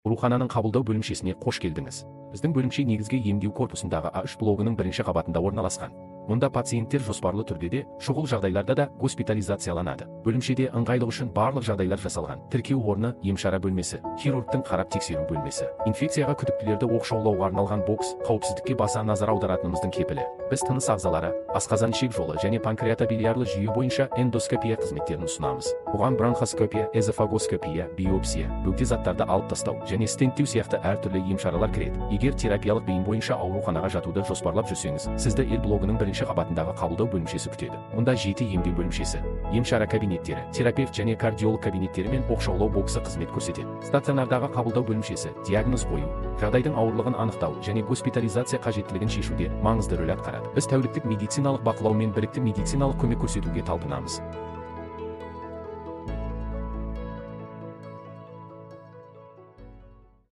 Аурухананың қабылдау бөлімшесіне қош келдіңіз. Біздің бөлімше негізгі емдеу корпусындағы А3 блогының бірінші қабатында орналасқан. Мұнда пациенттер жоспарлы түрде де, шұғыл жағдайларда да госпитализацияланады. Бөлімшеде ыңғайлық үшін барлық жағдайлар жасалған. Тіркеу орны, емшара бөлмесі, хирургтың қарап тексеру бөлмесі. Инфекцияға күдіктілерді оқшаулауға арналған бокс қауіпсіздікке баса назар аударатынымыздың кепілі. Біз тыныс ағзалары, асқазан-ішек жолы және панкреатобилиарлы жүйе бойынша эндоскопия қызметтерін ұсынамыз. Бұған бронхоскопия, эзофагоскопия, биопсия, бөгде заттарды алып тастау және стенттеу сияқты әртүрлі емшаралар кіреді. Егер терапиялық бейім бойынша ауруханаға жатуды жоспарлап жүрсеңіз, сізді Л блогының бірінші қабатындағы қабылдау бөлімшесі күтеді. Мұнда 7 емдеу бөлімшесі, емшара кабинеттері, терапевт және кардиолог кабинеттері мен оқшаулау боксы қызмет көрсетеді. Стационардағы қабылдау бөлімшесі диагноз қою, жағдайдың ауырлығын анықтау және госпитализация қажеттілігін шешуде маңызды рөл атқарады. Біз тәуліктік медициналық бақылау мен білікті медициналық көмек көрсетуге талпынамыз.